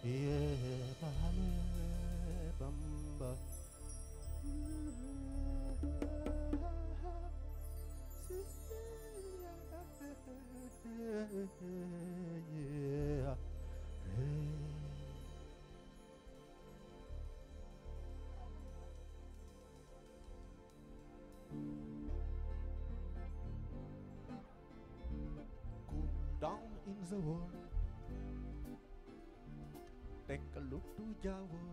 Yeah, Bahale Bamba. Yeah. Hey. Go down in the world. Take a look to Java.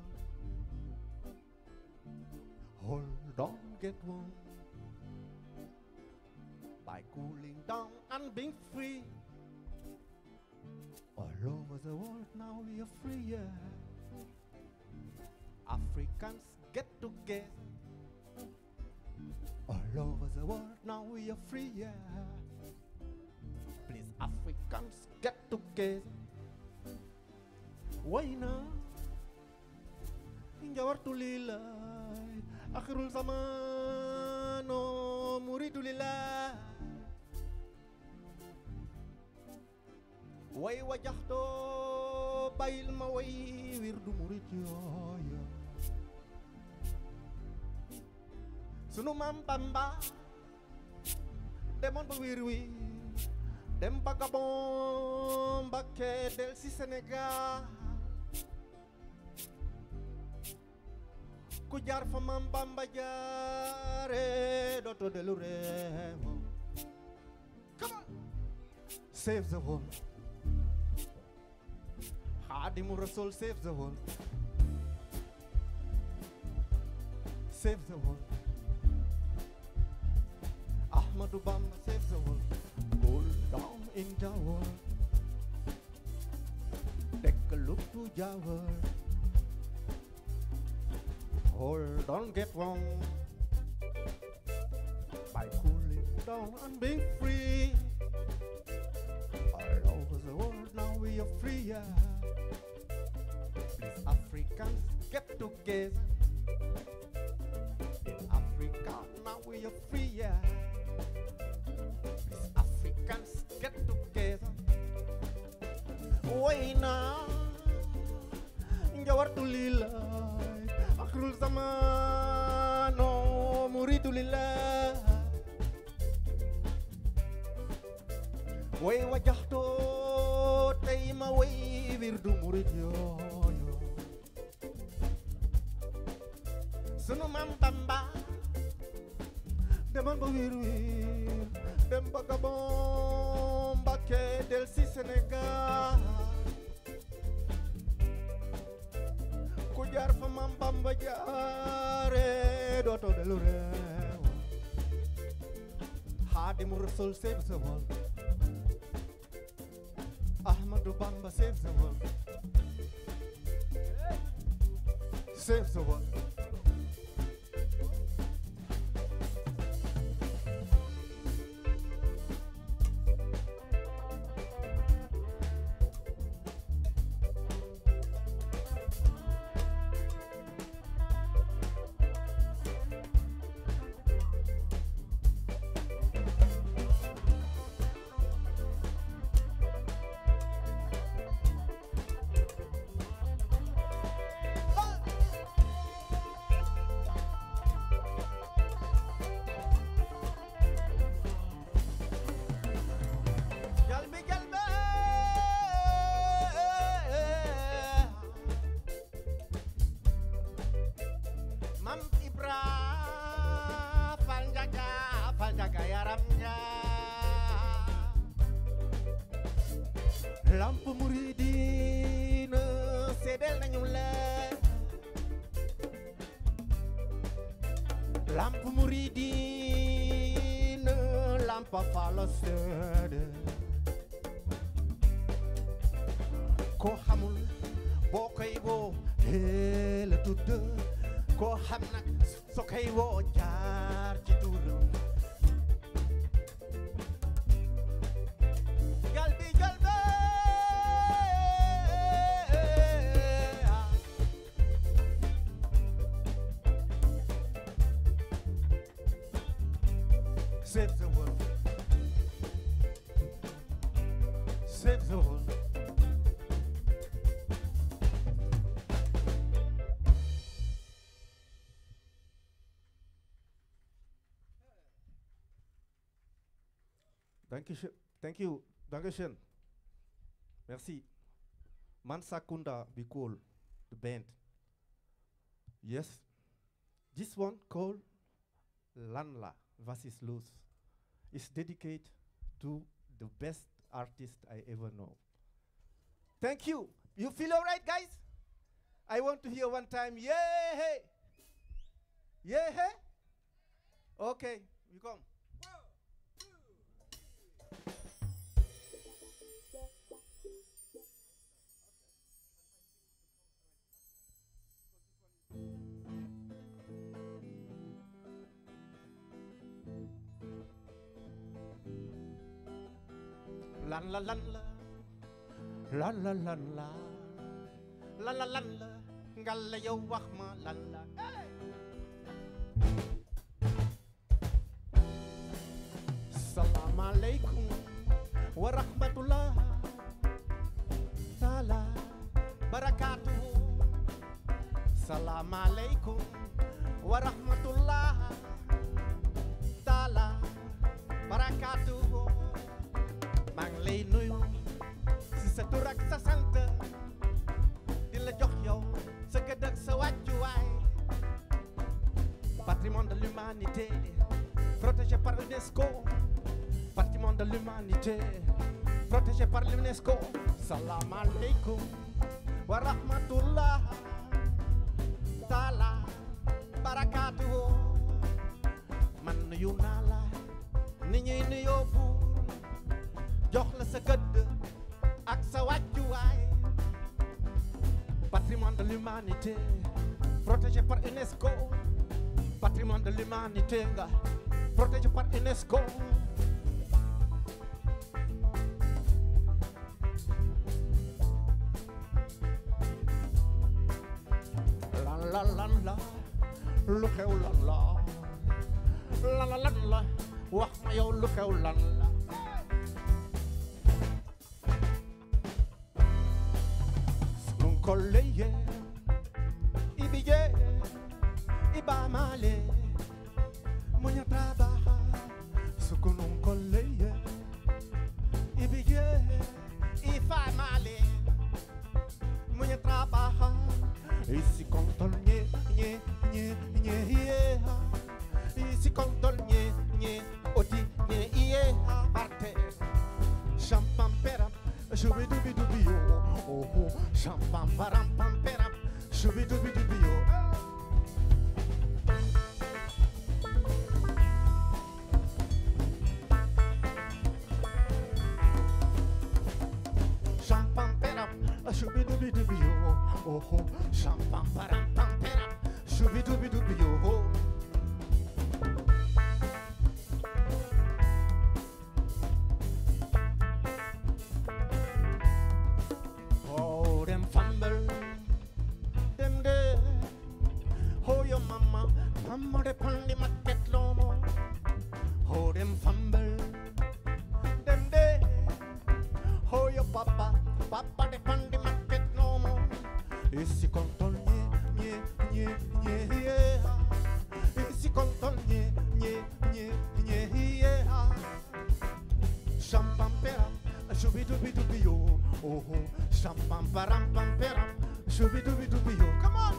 Hold on, get one. By cooling down and being free. All over the world now we are free, yeah. Africans get together. All over the world now we are free, yeah. Please, Africans get together. Why not? Jawartu lillahi akhirul zamano muridu lillah way wajaxto bayil ma way wirdu murid yooya sunu maam Bamba demoon ba wir wi dem ba Gabon Mbakke del si Sénégal ku jaar fa maam Bamba jaare dootoo dellu réew. Come on. Save the world. Xaadimu Rasul save the world. Save the world. Ahmadu Bamba save the world. Go down in Java. Take a look to Java. Hold on, get wrong. By cooling down and being free. All over the world now we are free, yeah. Please, Africans, get together. In Africa now we are free, yeah. Please, Africans, get together. Why now? Jawartu lillahi akhirul zamano muridu lillah way wajaxto tey ma way wirdu murid yooyo sunu maam Bamba demoon ba wir wir dem ba Gabon Mbakke del si Sénégal ku jaar fa maam Bamba jaare dootoo dellu réew Xaadimu Rasul save the world Ahmadu Bamba save the world save the world Jalbi jalbe Mam Ibra Fal jaga fal jaga yaram ja Lamp muridina seedeel nañu la Lamp muridina lamp fala seede koo xamul boo koy woo hee la tudd koo xam nag soo koy woo jaar ci turam galbi galbe Save the world. Save the world. Thank you, thank you, Dankeschön. Merci. Mansakunda, we call the band. Yes. This one called Lanla versus Luz is dedicated to the best artist I ever know. Thank you. You feel all right, guys? I want to hear one time, yeah, hey. Yeah, hey. Okay, we come. Lan la lan la, lan la lan la, lan la lan la, ngal la yow wax ma lan la. Hey! Salaam alaikum wa rahmatullah taala barakatuhu. Salaam alaikum wa rahmatullah taala barakatuhu. Maa ngi lay nuyu si sa tur ak sa sant, di la jox yow sa gëdd ak sa wàccuwaay. Patrimoine de l'humanité, protégé par l'UNESCO. Patrimoine de l'humanité, protégé par l'UNESCO. Salam alaikum wa rahmatullah taala barakatuhu. Man nuyu naa la ni ñuy nuyoo buur, jox la sa gëdd ak sa wàccuwaay. Patrimoine de l'humanité, protégé par UNESCO. Patrimoine de l'humanité nga, protégé par UNESCO. Lan la lan la, lu xew lan la, lan la lan la, wax ma yow lu xew lan la. Koleye, ibiye, ibamale, munya trabaja, sukunun koleye, ibiye, ifamale, munya trabaja, isi kontol nye nye nye nye ye ha, isi kontol nye nye oti nye ye ha parte, champampera, shubi dubi dubi yo. Oh, oh, champam param pam peram, shubi dubi dubi yo. Champam peram, shubi dubi dubi yo. Oh, oh, champam param pam peram, shubi dubi dubi yo. Oh, them fumble, them there. Oh, your mama, mama de pandi market lomo. Oh, them fumble, them there. Oh, your papa, papa de pandi market lomo. Isi kontol nye nye nye nye yeah. Isi kontol nye nye nye nye yeah. Champampera, shubi dubi dubi yo. Oh, oh, champam param pam peram, shubi dubi dubi yo. Come on.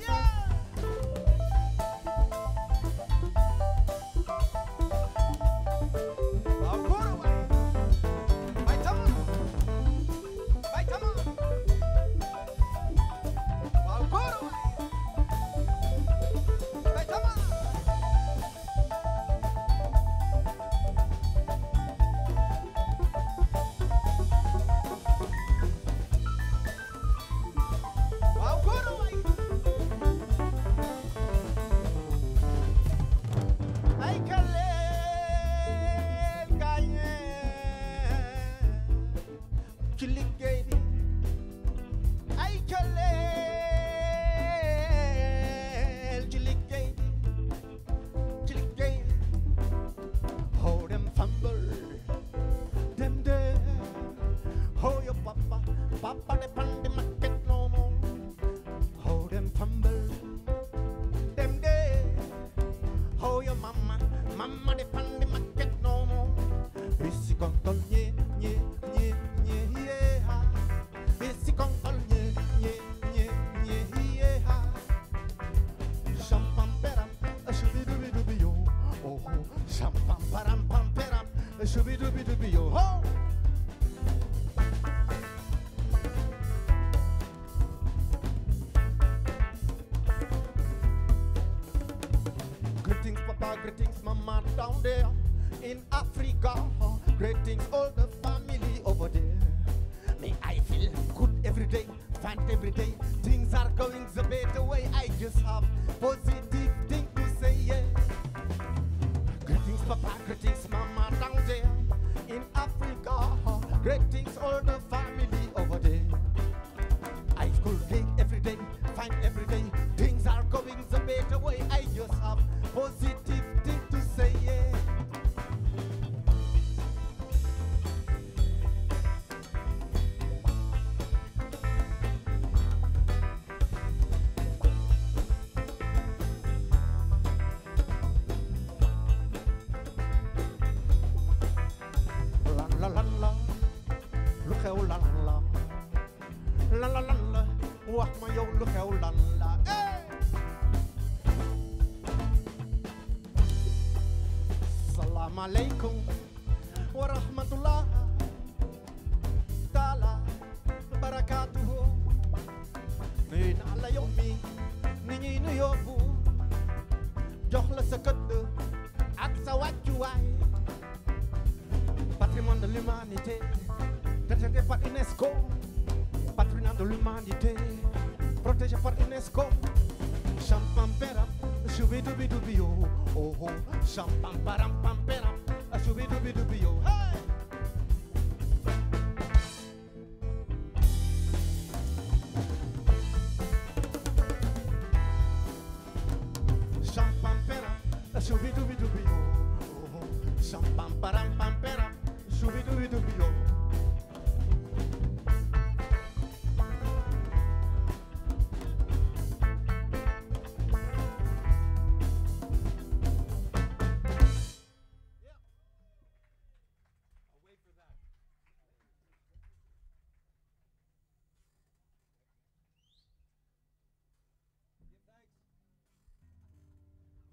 Yeah. shubi dubi dubi yo ho. Greetings, Papa, greetings, Mama, down there in Africa. Greetings, all the family over there. May I feel good every day, fine every day. Things are going the better way. I just have positive thing to say, yeah. Greetings, Papa, greetings, Mama, down there in Africa. Greetings, all the family over there. I school day every day, fine every day. Things are going the better way. I just have positive thing to say, yeah. Lan la lan la, lu xew lan la, lan la lan la, wax ma yow lu xew lan la. Eh! Salaam alaikum wa rahmatullah taala barakatuhu. Nuyu naa la yow mi ni ñuy nuyoo bu jox la sa këdd ak sa wàccuwaay. Patrimoine de l'humanité, protégé par UNESCO. Patrimoine de l'humanité, protégé par UNESCO. Champampera, choubi-doubi-doubi-yo, oh oh. Champamparampampera, choubi-doubi-doubi-yo, hey! Champampera, choubi-doubi-doubi-yo, oh oh. Champamparampampera, choubi-doubi-doubi-yo.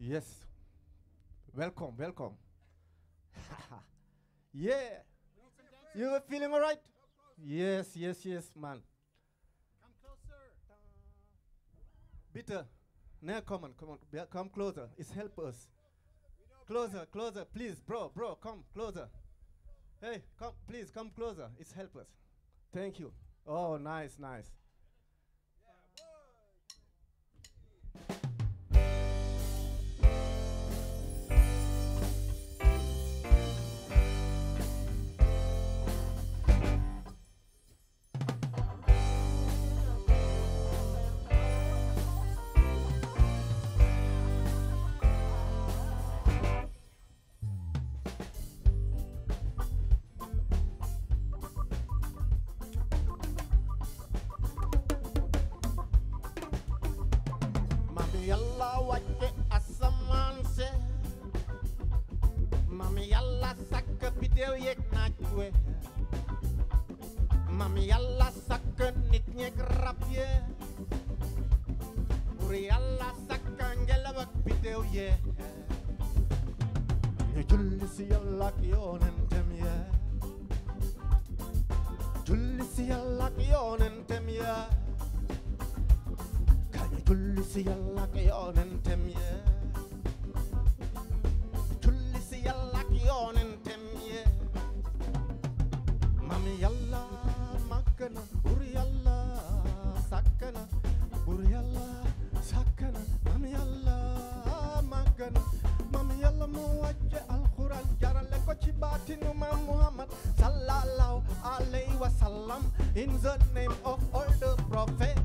Yes. Welcome, welcome. Yeah. You were feeling all right? Yes, yes, yes, man. Come closer. Bitte. Now come on, come on. Come closer. It's help us. Closer, closer, please, bro, bro, come closer. Hey, come, please, come closer. It's help us. Thank you. Oh, nice, nice. Mami Yàlla wàcce asamaan se, Mami Yàlla sàkk biddew yeeg naaj we, Mami Yàlla sàkk nit ñeeg rab ye, Buur Yàlla sàkk ngelaw ak biddew ye. Ñu julli si Yàlla ak yonentam ye, julli si Yàlla ak yonentam ye. Kañu julli si Yàlla ak yonentem ye, julli si Yàlla ak yonentem ye. Mami Yàlla màgg na, Buur Yàlla sàkk na, Buur Yàlla sàkk na, Mami Yàlla màgg na. Mami Yàlla moo wàcce alxuraan jarale ko ci baatinu Maam Muhammad sallallahu alayhi wa sallam in the name of all the prophets.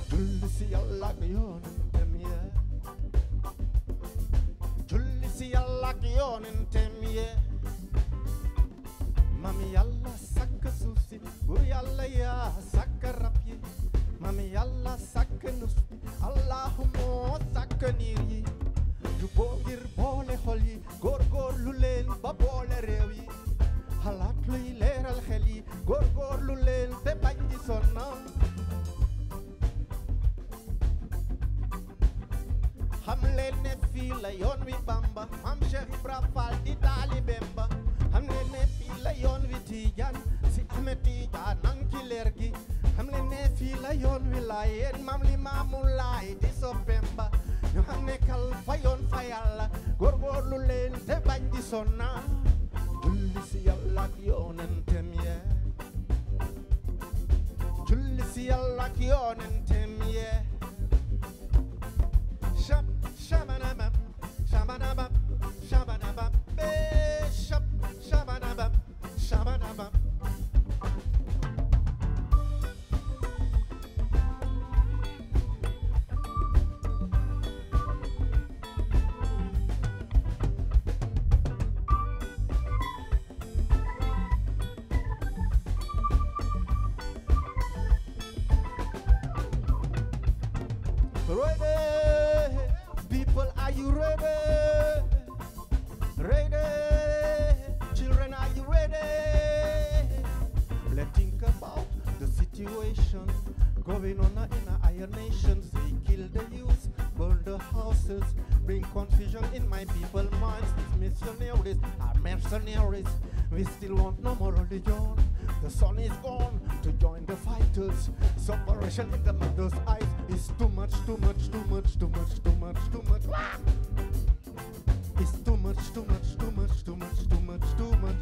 Julli si Yàlla ak yonentem ye, julli si Yàlla ak yonentem ye. Mami Yàlla sàkk suuf si, Buur Yàlla yaa sàkk rab yi, Mami Yàlla sàkk nus bi, Allahu moo sàkk niir yi. Juboo ngir boole xol yi, góorgóorlu leen ba boole réew yi, xalaat luy leeral xel yi, góorgóorlu leen te bañ di sonna. Xam leen ne fii la yoon wi Bamba, Maam Cheikh Ibra Fall di taalibeem ba. Xam leen ne Tijaan nang ci leer gi xam leen ne fii la yoon wi laay yéen maam li maamu laay di soppeem ba ñu xam ne kal fa yoon fa yàlla góorgóorlu leen te bañ di sonna julli si yàlla ak yoonentem yee julli si yàlla ak yoonentem yee shab shabanabab shabanabab shabanabab bee shab shabanabab shabanabab. Ready? People, are you ready? Ready? Children, are you ready? Let's think about the situation going on in our nations. They kill the youth, burn the houses, bring confusion in my people's minds. These missionaries are mercenaries. We still want no more religion. The sun is gone to join the fighters. Separation in the mother's eyes is too much, too much, too much, too much, too much, too much. Ah! It's too much, too much, too much, too much, too much, too much.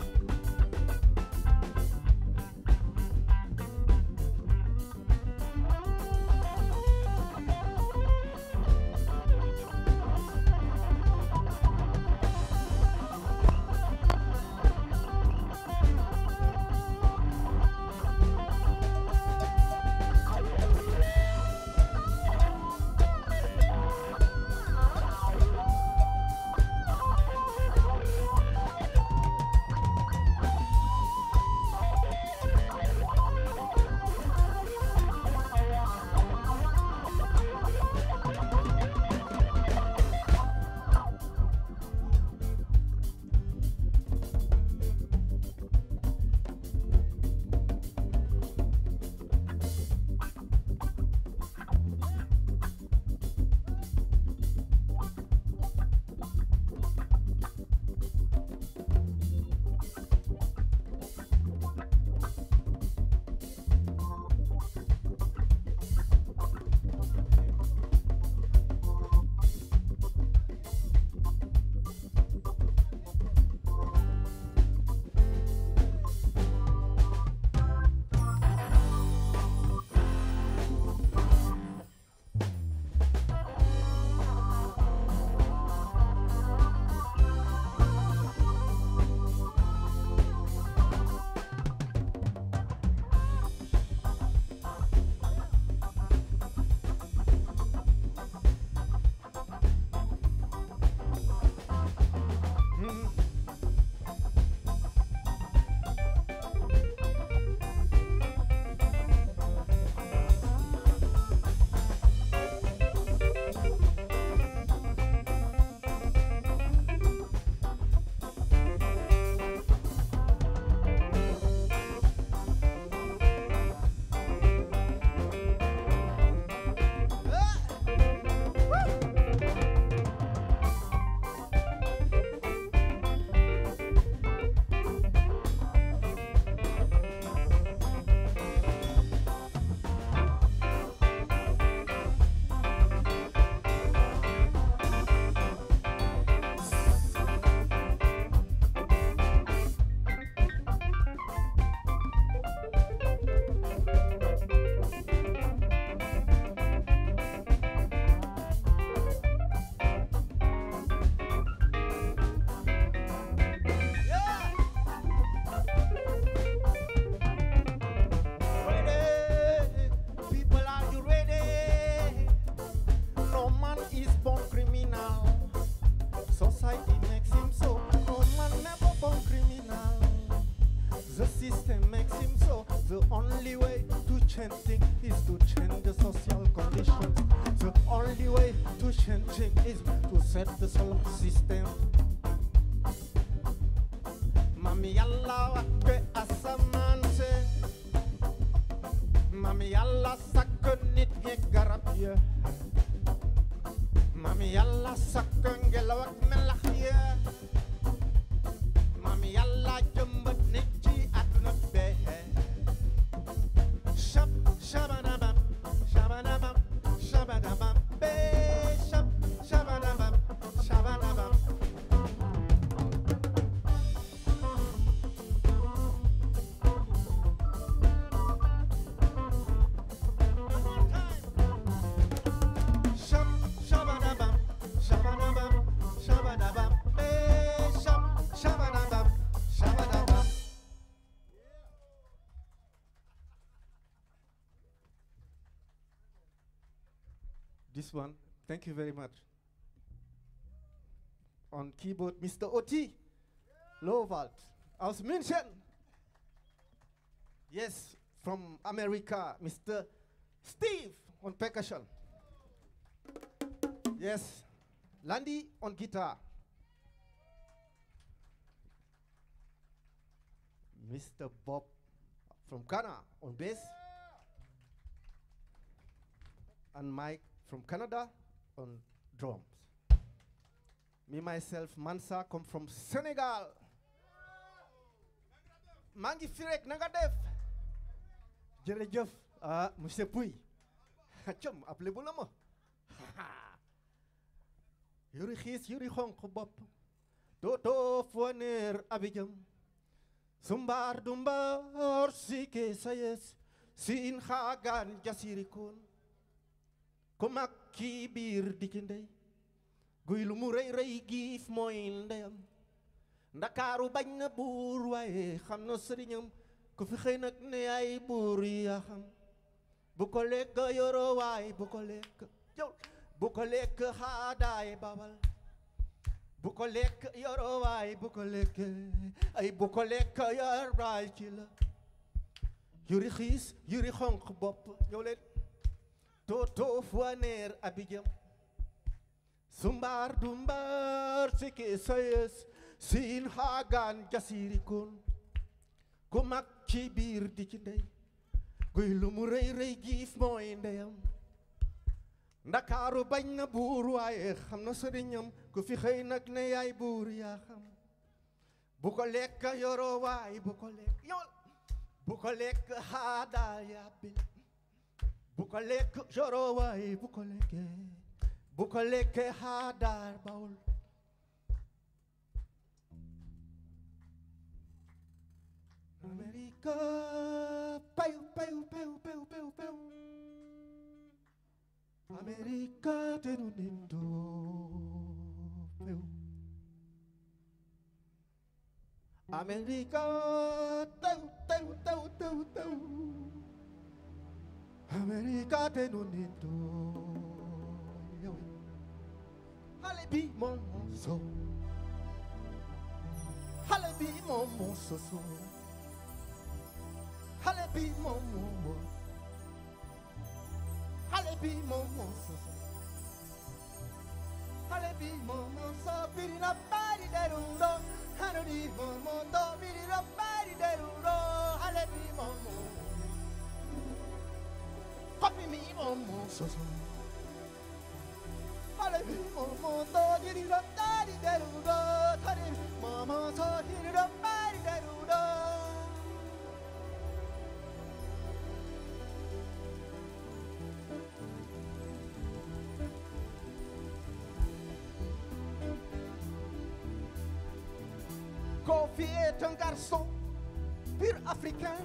This one. Thank you very much. On keyboard, Mr. Oti Lowald aus München. Yes, from America, Mr. Steve on percussion. Yes, Landy on guitar. Mr. Bob from Ghana on bass. And Mike from Canada on drums. Me, myself, Mansa, come from Senegal. Mangi firek nanga def. Jërëjëf, ah, monsieur Pouy. Cum, ab lébu la ma. Yuri xiis, yuri xonq bopp. Dootoo foneer abijam. Sumbaar dumbaar sike sayes. Siin xaagaan jasirikoon. Ku mag ci biir di ci ndey. Guy lu mu rëy rëy giif mooy ndeyam. Ndakaaru bañ na buur waaye xam na sëriñam. Ku fi xëy nag ne ay buur yaa xam. Bu ko lekk yoro waay bu ko lekk yow bu ko lekk xaadaay babal. Bu ko lekk yoro waay bu ko lekk ay bu ko lekk yor waay ci la. Yuri xiis yuri xonq bopp ñëw leen. Toto fuaneer abijam. Sumbaar dumbaar sike sayes siin xaagaan jasirikoon. Ku mag ci biir di ci ndey. Guy lu mu rëy rëy giif mooy ndeyam. Ndakaaru bañ na buur waaye xam na sëriñam. Ku fi xëy nag ne yaay buur yaa xam. Bu ko lekk yoroo waay bu ko lekk yow bu ko lekk xaadaa yàbbil. Bu ko lekk yoroo waay bu ko lekkee bu ko lekkee xaadaa bawul. America, payu payu payu payu payu payu. America tenu nindo payu. America teu teu teu teu teu. America tenu nindo. Xale bi moom so. Xale bi moom so so. Xale bi moom moom. Xale bi moom moom so so. Xale bi moom moom so biri la bari derundo. Xale bi moom moom do biri la bari derundo. Xale bi moom moom. Copy mi moom moom so so. Xale bi moom moom do biri la bari derundo. Xale bi moom moom so biri la bari derundo. Kofi est un garçon pur africain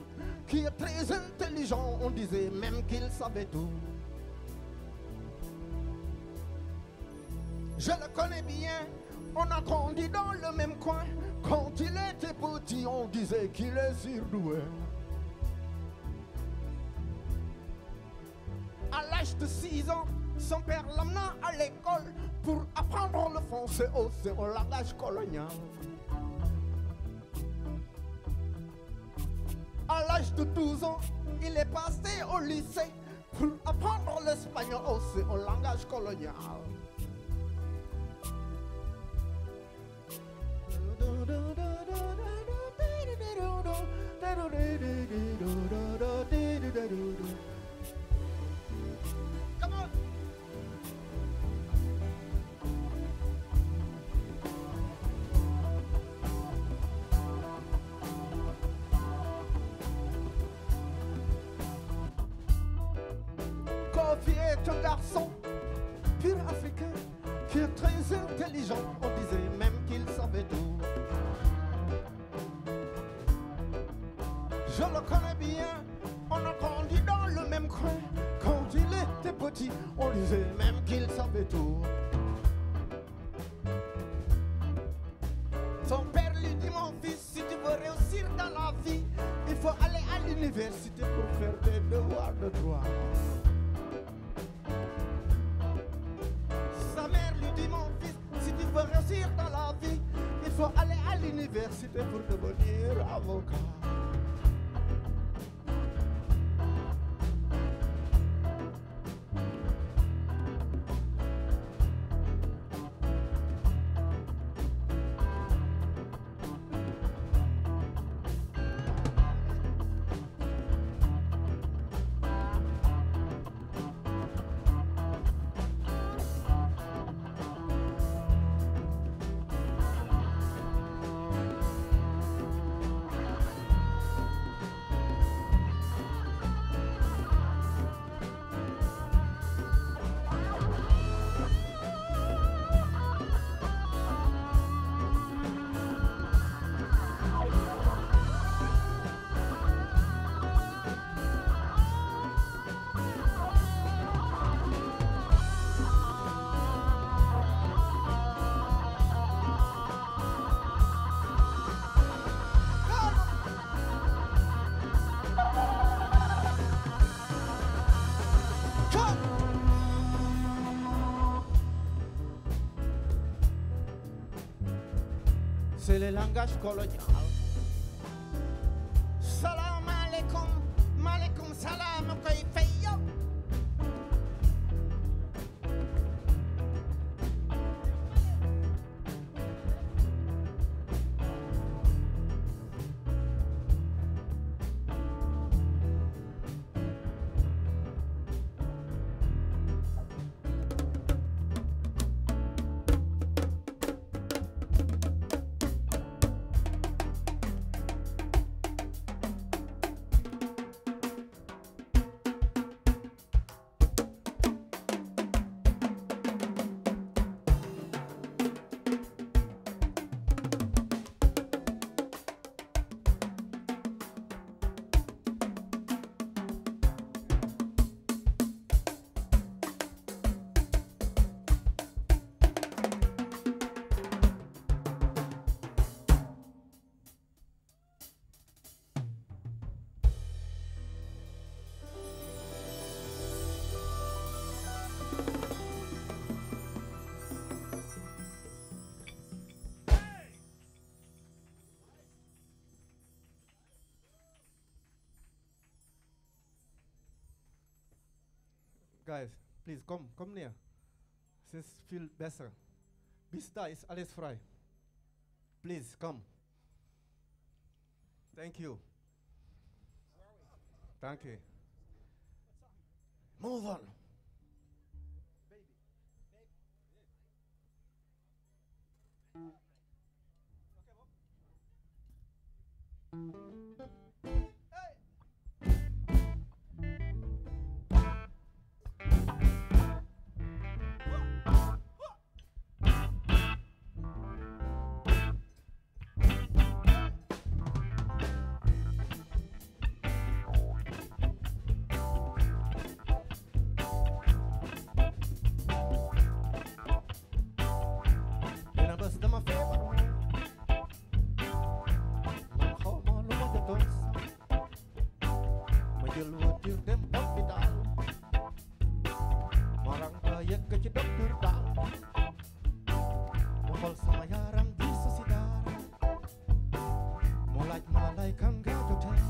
qui est très intelligent. On disait même qu'il savait tout. Je le connais bien, on a grandi dans le même coin. Quand il était petit, on disait qu'il est surdoué. À l'âge de 6 ans, son père l'amena à l'école pour apprendre le français aussi au langage colonial. À l'âge de 12 ans, il est passé au lycée pour apprendre l'espagnol aussi au langage colonial. Come on. Kofi est un garçon pur africain qui est très intelligent. On disait même qu'il savait tout. Je le connais bien, on a grandi dans le même coin. Quand il était petit, on disait même qu'il savait tout. Son père lui dit, mon fils, si tu veux réussir dans la vie, il faut aller à l'université pour faire des devoirs de droit. réussir dans la vie, il faut aller à l'université pour devenir avocat. C'est le langage colonial. Salam alaikum, maaleykum salaam koy fay yow. Guys, please come, come near. Es ist viel besser. Bis da ist alles frei. Please come. Thank you. Danke. Move on. Benn bés dama feebar man xaw ma lu ma jotoon ma jël voiture dem hôpital ma rang ba yegg ci docteur daal mu xool sama yaram gisu si dara mu laaj ma lay kan nga jotee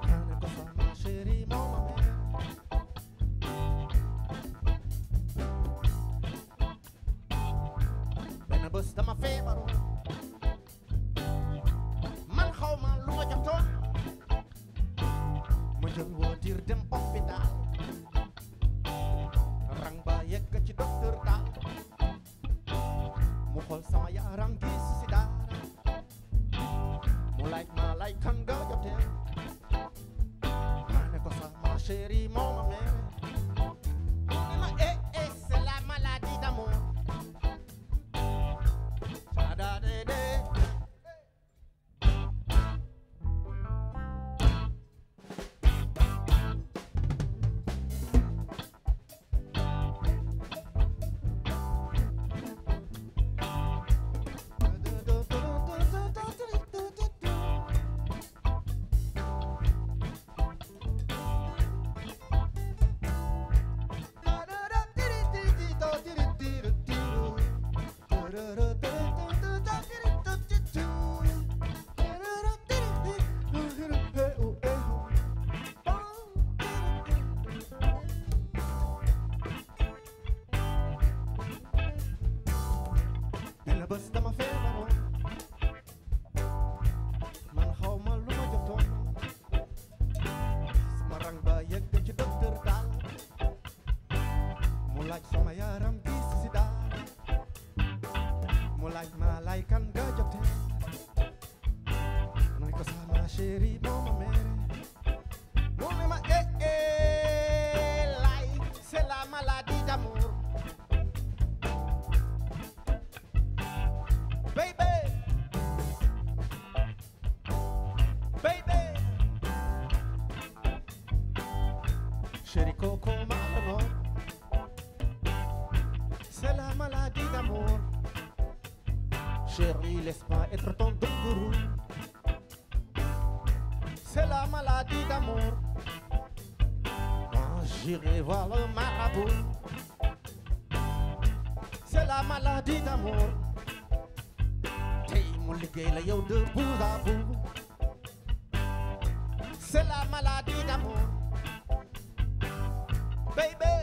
ma ne ko sama chérie moo ma mere. Benn bés dama feebaroon man xaw ma lu ma jotoon ma jël voiture dem hôpital rang ba yegg ci docteur daal mu xool sama yaram gisu si dara mu laaj ma lay kan nga jotee ma ne ko sama chérie moo ma mere mu ne ma eh eh c'est la maladie d'amour. Da-da-de-de. Benn bés dama feebaroon, man xaw ma lu ma jotoon, sama rang ba yegg ci docteur daal, mu laaj sama yaram gis si daal, mu laaj ma lay kan nga jotee, ma ne ko sama chéri moo ma mere, mu ne ma eh eh lay c'est la maladie d'amour. Baby, baby, chéri coco malano, c'est la maladie d'amour. Chéri, laisse-moi être ton gourou. C'est la maladie d'amour. Moi, j'irai voir le marabout. C'est la maladie d'amour. Tey mu liggéey la yow de bout à bout. C'est la maladie d'amour. Baby,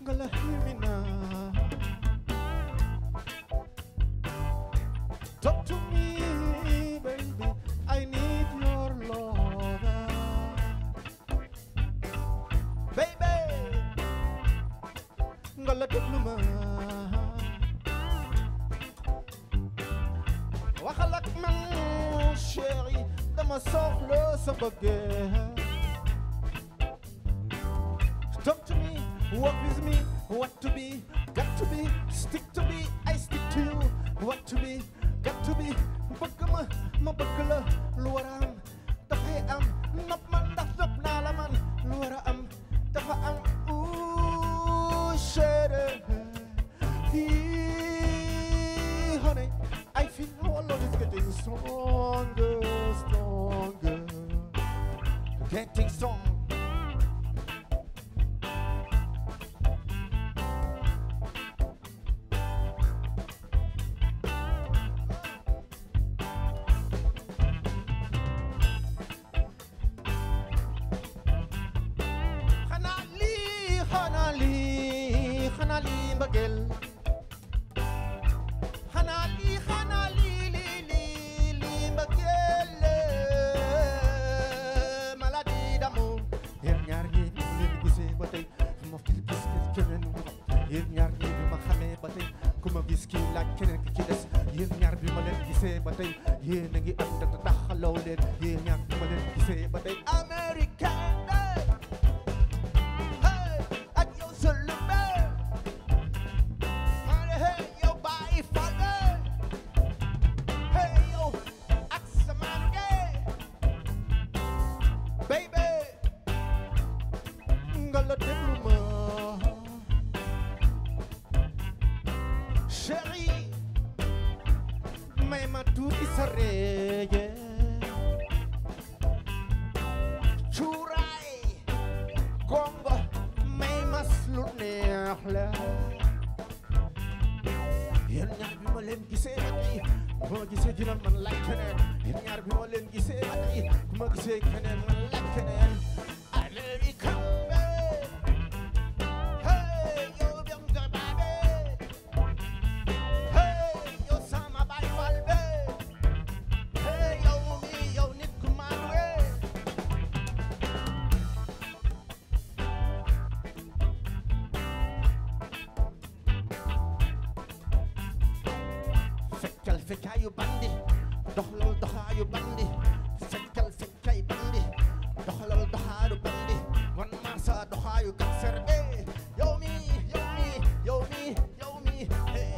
nga la humina. Talk to me, baby. I need your love. Baby, nga la déglu ma. Waxal ak man chéri, dama soxla sa bëggee. Talk to me, walk with me, what to be, got to be, stick to be, I stick to you, what to be, got to be, bëgg ma, ma bëgg la, lu war a am, dafay am, nopp ma ndax nopp naa la man, lu war a am, dafa am, ooh chéri, honey, I feel our love is getting stronger, stronger, getting strong. Xanaa lii, xanaa lii, xanaa lii mbëggeel, xanaa lii, xanaa lii, lii, lii, lii mbëggeel, maladie d'amour. Yéen ñaar ñi bi ma leen gisee ba tey ma fi gis keneen mu yéen ñaar ñi bi ma xamee ba tey ku ma gis kii laaj keneen ki ci des. Yéen ñaar bi ma leen gisee ba tey yéen a ngi ànd te taxalaw leen. Yéen ñaar bi ma leen gisee ba tey American. Hey, ak yow sëlu be, ma ne hey yow bàyyi fal be, hey yow ak sa maanu ge, baby, nga la déglu ma, chéri, may ma tuuti sa reeye cuuraay gongo, may mas lu neex la. Yéen ñaar bi ma leen gisee ba tey ku ma gisee ci man laaj keneen. Yéen ñaar bi ma leen gisee ba tey ku ma gisee keneen man laaj keneen. American babe, hey yow dem nga babe, hey yow sama baay fal be, hey yow mi yow nit ku maandu. Fekkal fekkaayu bandi, doxalal doxaayu bandi, fekkal fekkay bandi, doxalal doxaayu bandi, wan ma sa doxaayu gangster be, yow mi, yow mi, yow mi, yow mi, hey.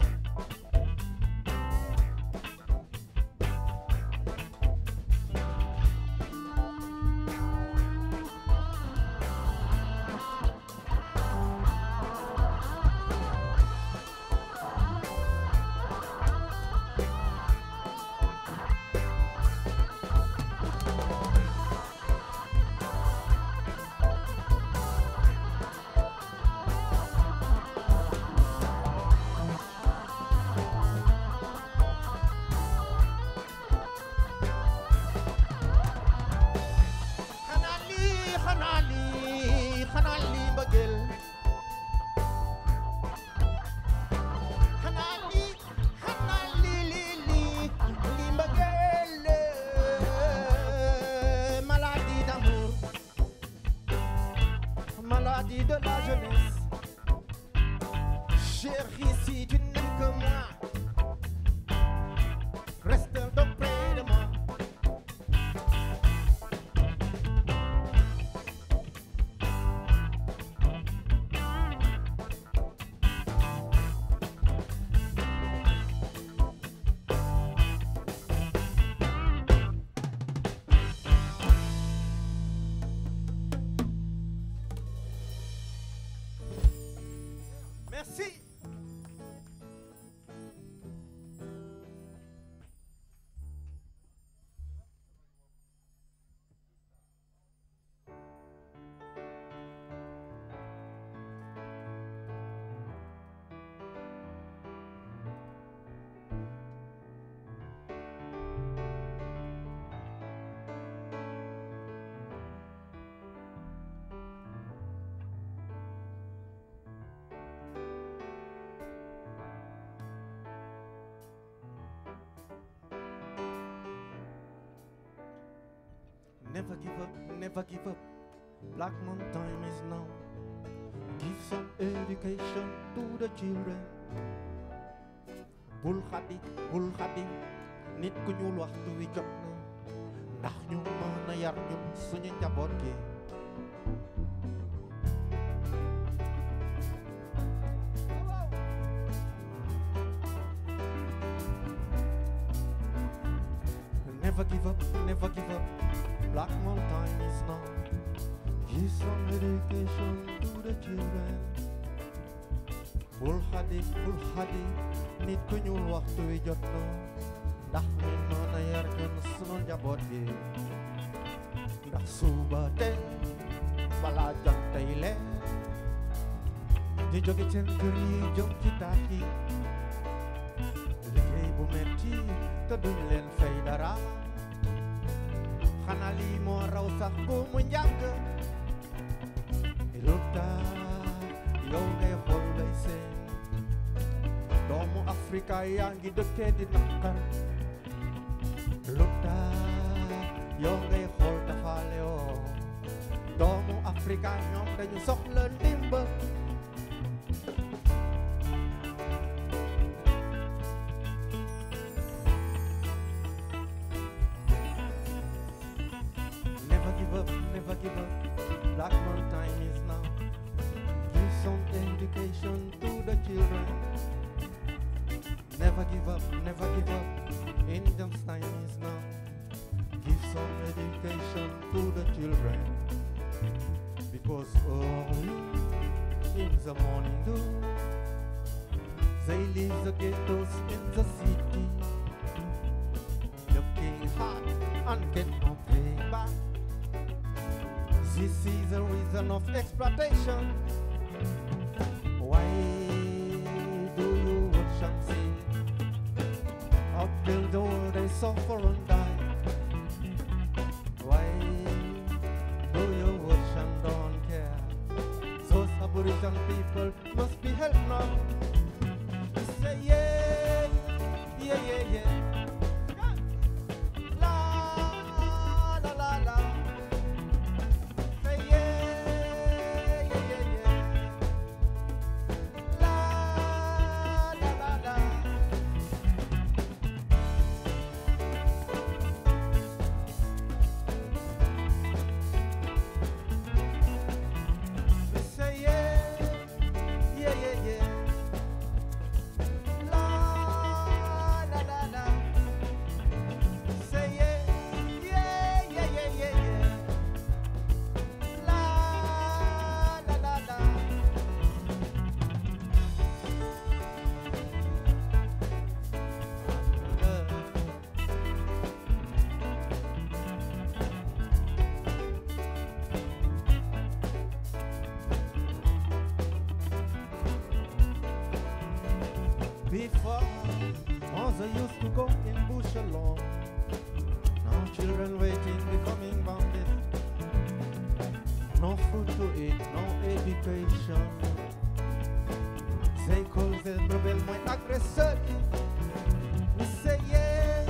Never give up, never give up. Black man time is now. Give some education to the children. Bul xaddi, bul xaddi, nit ku ñuul waxtu wi jot na, ndax ñu mën a yar ñun suñu njaboot gi. Never give up, never give up. Black man time is now. Give some education to the children. Bul xaddi, bul xaddi, nit ku ñuul waxtu wi jot na, ndax ñu mën a yar ñun sunu njaboot gi. Ndax suba te balaa jot tey leen di jóge seen kër yi jëm ci taax yi, liggéey bu metti te duñ leen fay dara. Xanaa lii moo raw sax bu mu njàng. Lu tax yow ngay xool bay seen doomu Afrika yaa ngi dëkkee di naqar. Lu tax yow ngay xool tafaale woo doomu Afrika ñoom dañu soxla ndimbal. Never give up, never give up. Black man time is now. Give some education to the children. Never give up, never give up. Indians time is now. Give some education to the children. Because early in the morning dew, they leave the ghettos in the city, looking hard and get no payback. This is the reason of exploitation. Why do you watch and see? Up till though they suffer and die. Why do you watch and don't care? Those Aboriginal people must be helped now. Say yeah, yeah, yeah, yeah. La, la, la, la. Say yeah, yeah, yeah, yeah. La, la, la, la. We say yeah, yeah, yeah, yeah. La, la, la, la. Say yeah, yeah, yeah, yeah, yeah, yeah. La, la, la, la. Before, mother used to go in bush alone. Now children waiting, becoming bandits. No food to eat, no education. They call them rebel, my aggressor. We say yeah,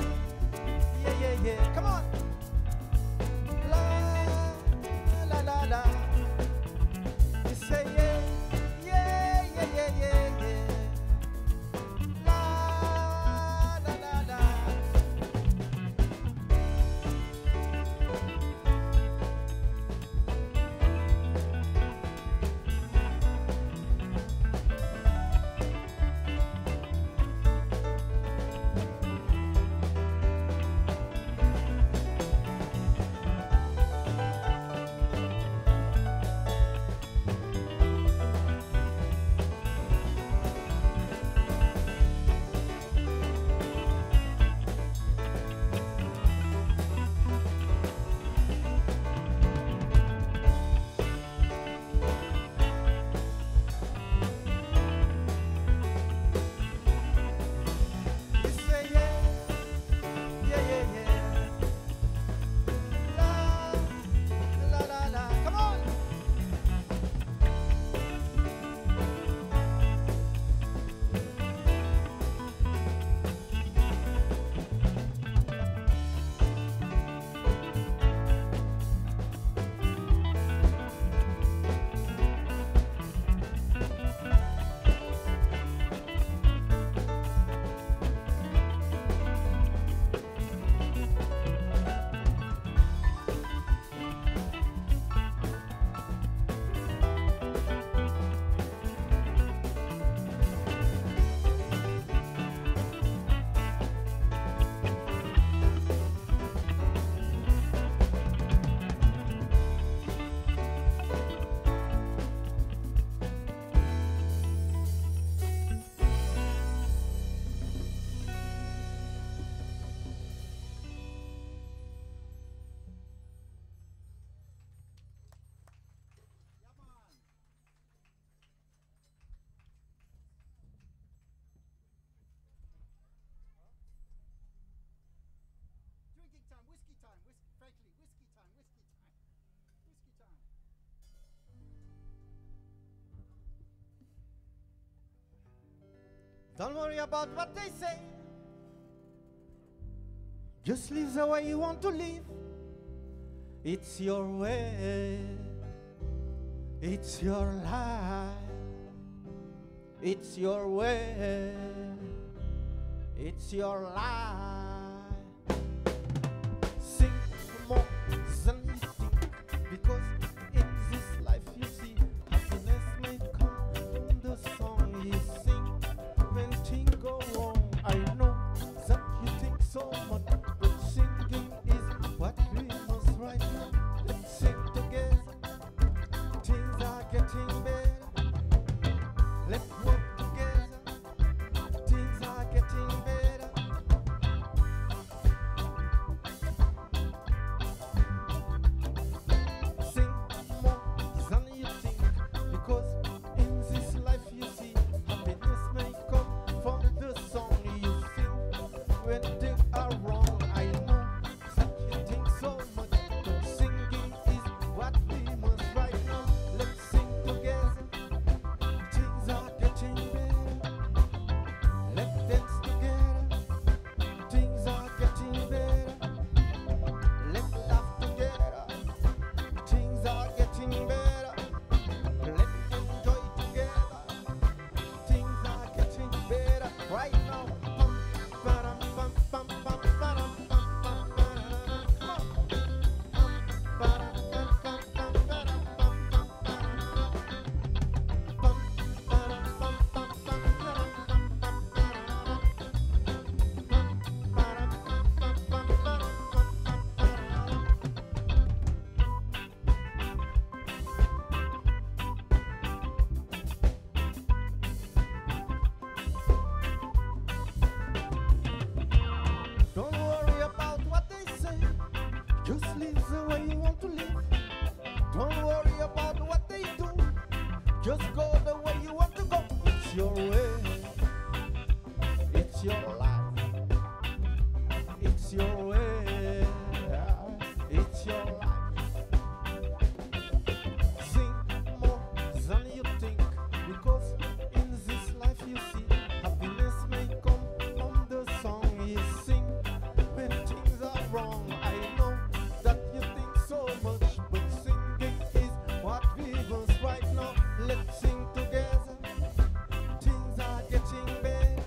yeah, yeah, yeah. Come on. La, la, la, la. We say yeah, yeah, yeah, yeah, yeah, yeah. La, la, la, la. Don't worry about what they say. Just live the way you want to live. It's your way. It's your life. It's your way. It's your life. Sing more than you think, because in this life you see, happiness may come from the song you sing when things go wrong. I know that you think so much, but singing is what we must right now. Let's sing together. Things are getting better. Let's work together. Things are getting better. Sing more than you think, because in this life you see, happiness may come from the song you sing when things are wrong. I know that you think so much, but singing is what we must right now. Let's sing together. Things are getting better. Let's dance together. Things are getting better. Let's laugh together. Things are getting better. Let's enjoy together. Things are getting better right now. Pum, ba-dum, pum, pum, pum, ba-dum, pum, pum, ba-da-da-da. Come on. Pum, ba-dum, pum, pum, pum, ba-dum, pum, pum, ba-da-da-da. Pum, ba-dum, pum, pum, pum, ba-dum, pum, pum, ba-da-da-da. Pum, ba-dum, pum, pum, pum, ba-dum, pum, pum, ba-da-da-da. Don't worry about what they say. Just live the way you want to live. Don't worry about what they do. Just go the way you want to go. It's your way. It's your life. It's your way. It's your life. Sing more than you think, because in this life you see, happiness may come from the song you sing when things are wrong. I know that you think so much, but singing is what we must right now. Let's sing together. Things are getting better.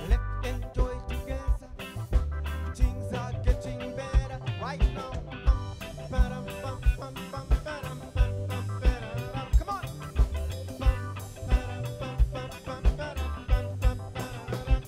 Let's enjoy together. Things are getting better right now. Pum, ba-dum, pum, pum, pum, ba-dum, pum, pum, ba-da-da. Come on. Pum, ba-dum, pum, pum, pum, ba-dum, pum, pum, ba-da-da.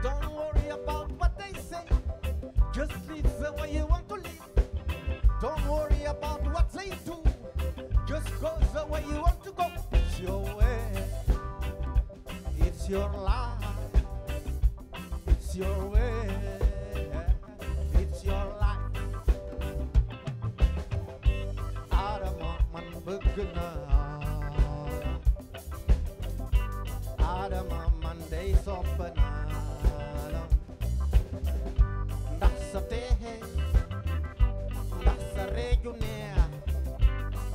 Don't worry about what they say. Just live the way you want to live. Don't worry about what they do. Just go the way you want to go. It's your way. It's your life. It's your way. It's your life. Adama man bëgg naa la. Adama man dey sopp naa la. Ndax sa teexe, ndax sa reeju neex,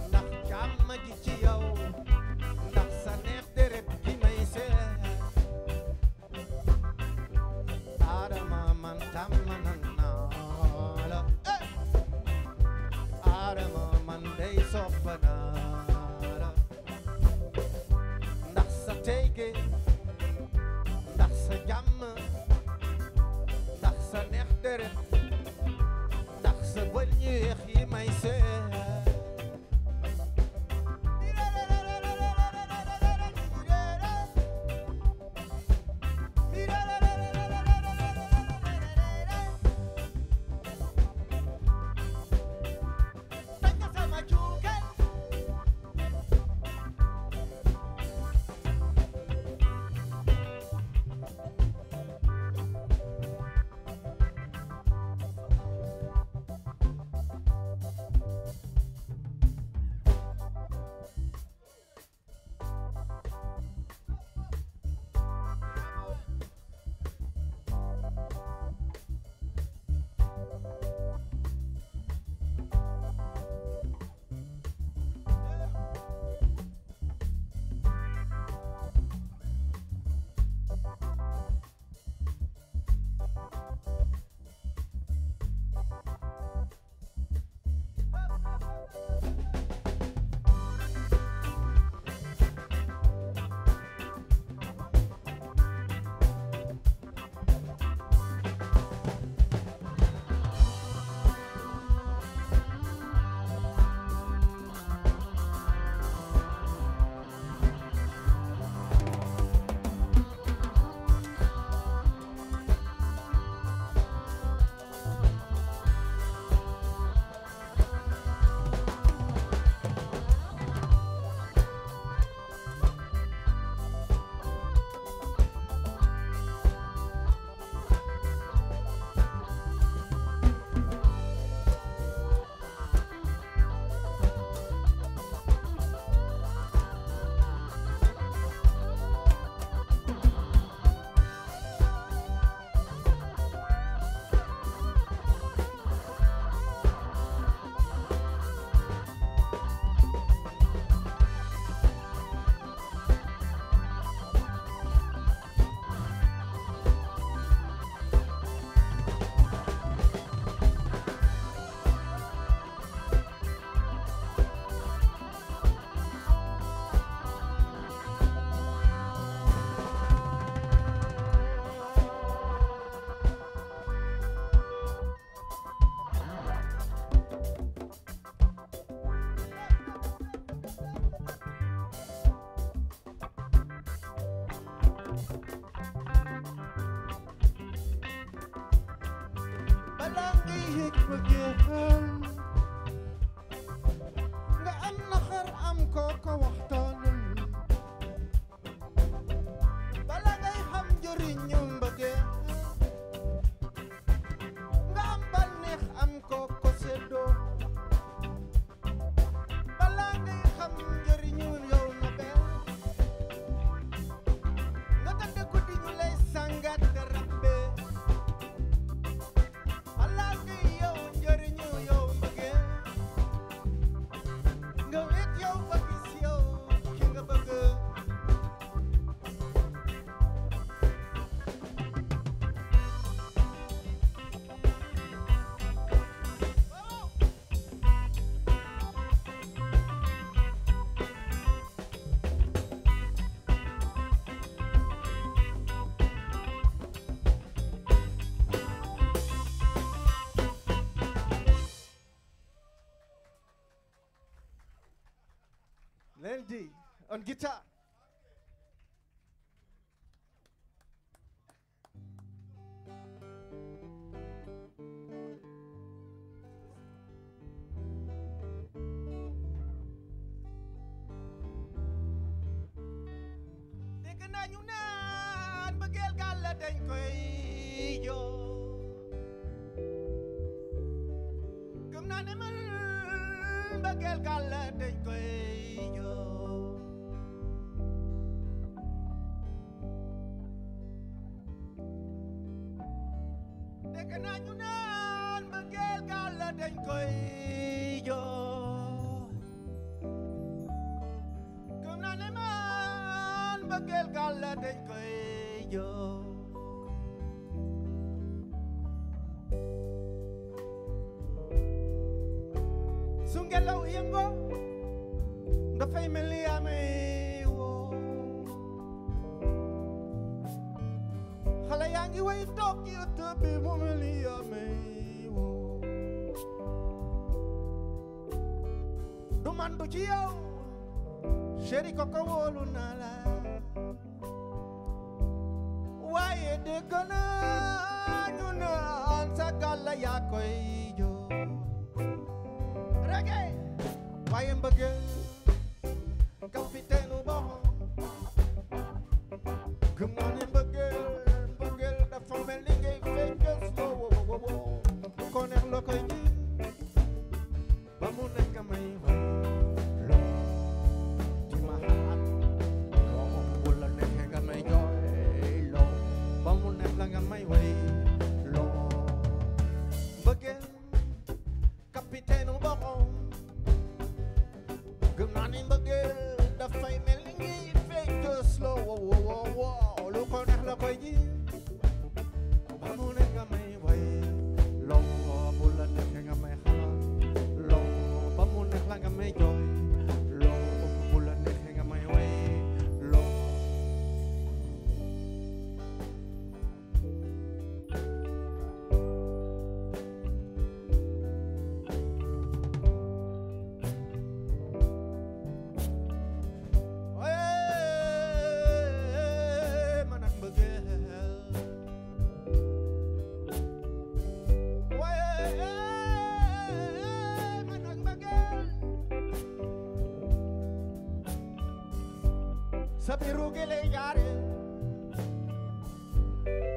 ndax jàmm ji ci yow, ndax sa neex deret gi may seet. Adama man tàmm naa la. Eh! Adama man dey sopp naa la. Ndax sa teyge, ndax sa jàmm, ndax sa neex deret, ndax sa bëñ yu weex yi may seet. Balaa ngay yëg mbëggeel, nga am naxar, am koo ko waxtaanal. Balaa ngay xam njëriñu mbëggeel, nga am bànneex, am koo ko séddoo. Balaa ngay xam njëriñu yow nobel, nga tëdd guddi ñu lay sangat rabbe. Balaa ngay yow njëriñu yow mbëggeel, nga wéet yow ba gis yow ki nga bëgg. Lendi on guitar. Dégg naa ñu naan bëggeel gaal la dañ koy joo. Gëm naa ne man mbëggeel gaal la dañ koy joo. Dégg naa ñu naan mbëggeel gaal la dañ koy joo. Gëm naa ne man mbëggeel gaal la dañ koy joo. Su ngelaw yëngoo, dafay mel ni yaa may woo. Xale yaa ngi way toog ci ëtt bi, mu mel ni yaa may woo. Du man du ci yow, chéri koko, wóolu naa la, waaye dégg naa ñu naan sa gàlla yaa koy joo reggae. Waaye mbëggeel capitaine boxo, gëm naa ne mbëggeel, mbëggeel dafa mel ni ngay fecc slow wo wo wo. Ko neex la koy ji ba mu nekk may way loo di ma xaat loo, bu la neexee nga may jooy loo, ba mu neex la nga may way loo. Mbëggeel capitaine boxo, gëm naa ni mbëggeel dafay mel ni ngi fecc slow wo wo wo wo. Lu ko neex la koy ji ba mu ne nga may way loo, bu la neexee nga may xalaat loo, ba mu neex la nga may jooy loo, bu la neexee nga may way loo. Waaye man ak mbëggeel, waaye man ak mbëggeel, sa biir ruugi lay jaare,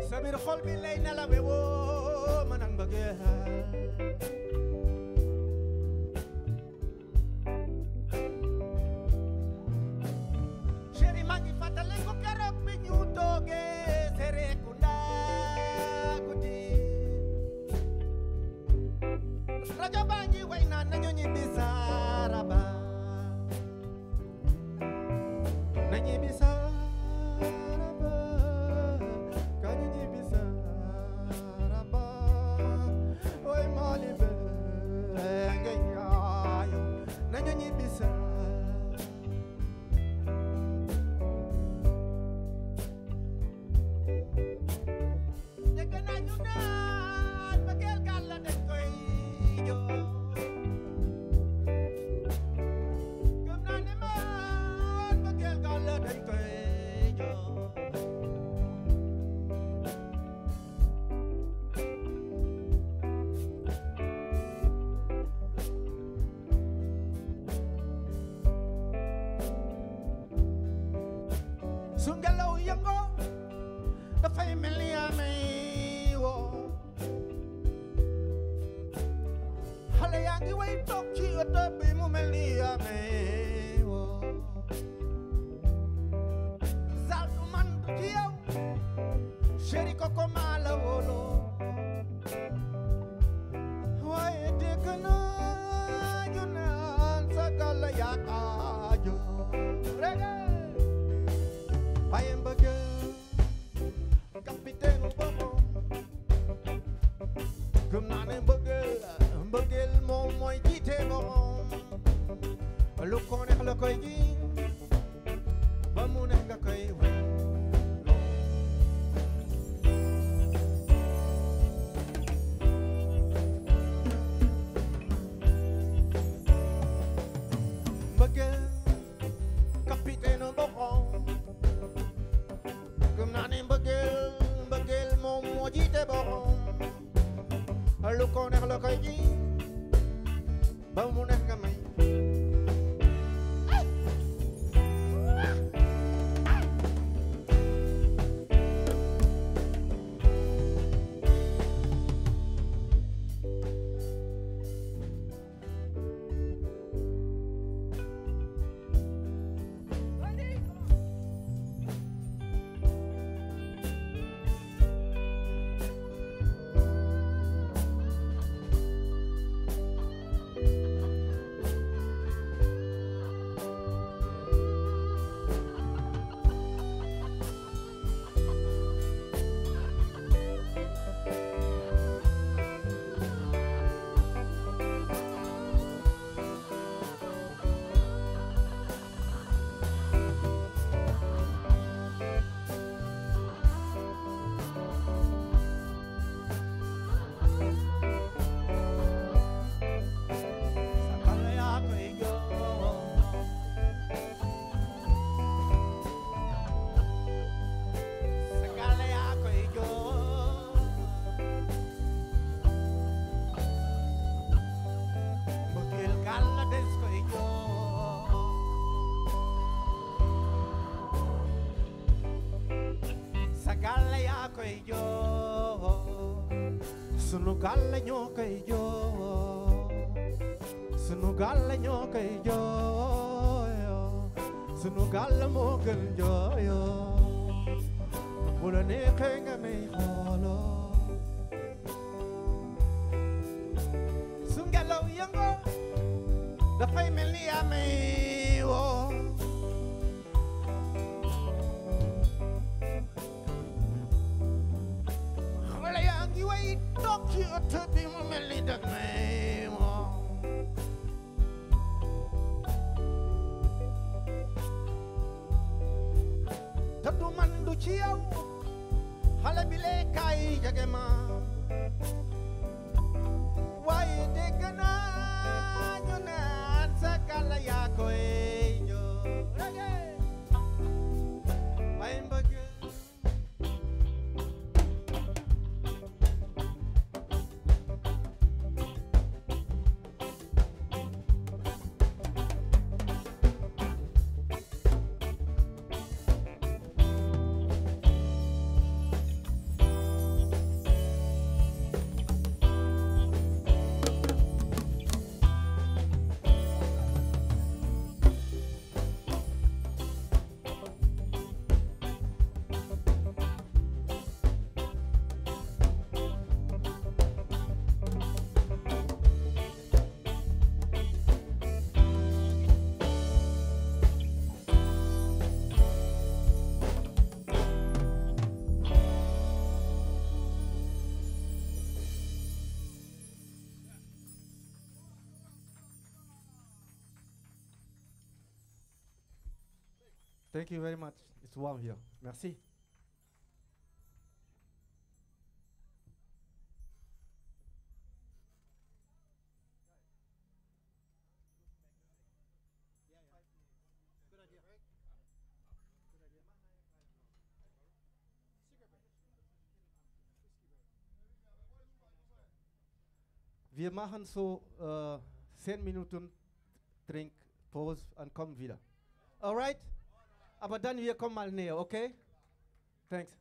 sa biir xol bi lay nelawe woo, man ak mbëggeel. Chéri, maa ngi fàttaliku keroog bi ñu toogee Serekunda guddi, rajo baa ngi way naan nañu ñibbi Saraba, nañu ñibbi Saraba, kañu ñibbi Saraba, way Mali be. Dafay mel ni yaa may woo. Xale yaa ngi way toog ci ëtt bi mu mel ni yaa may woo. Zal du man du ci yow, chéri koko maa la wóolu. Waaye dégg naa ñu naan sa gàll yaa aajo. Reggae. Waaye mbëggeel capitaine u boppam. Gëm naa ne mbëggeel mbëggeel moom mooy jiite boppam. Lu ko neex la koy ji ba mu neex nga koy wéy. Mbëggeel capitaine u boppam. Gëm naa ne mbëggeel mbëggeel moom moo jiite boppam. Lu ko neex la koy ji ba mu neex nga may. Sakala yaa koy joo. Sakala yaa koy joo. Mbëggeel gàll des koy joo. Sakala yaa koy joo. Sunu gàll ñoo koy joo. Sunu gàll ñoo koy jooyoo. Sunu gàll moo gën jooyoo. Bu la neexee nga may xooloo. Su ngelaw yëngoo dafay mel ni yaa may woo. Xale yaa ngi way toog ci ëtt bi mu mel ni dag may woo. Te du man du ci yow, xale bi lee kaay jege ma. Waaye dégg naa ñu naan sa gàll yaa koy joo. Reggae. Waaye mbëggeel Thank you very much. It's warm here. Merci. Good idea. Good idea. Cigarette break. Whiskey break. Wir machen so 10 Minuten Trink, Pause und kommen wieder. Alright? Aber dann wir kommen mal näher, okay? Thanks.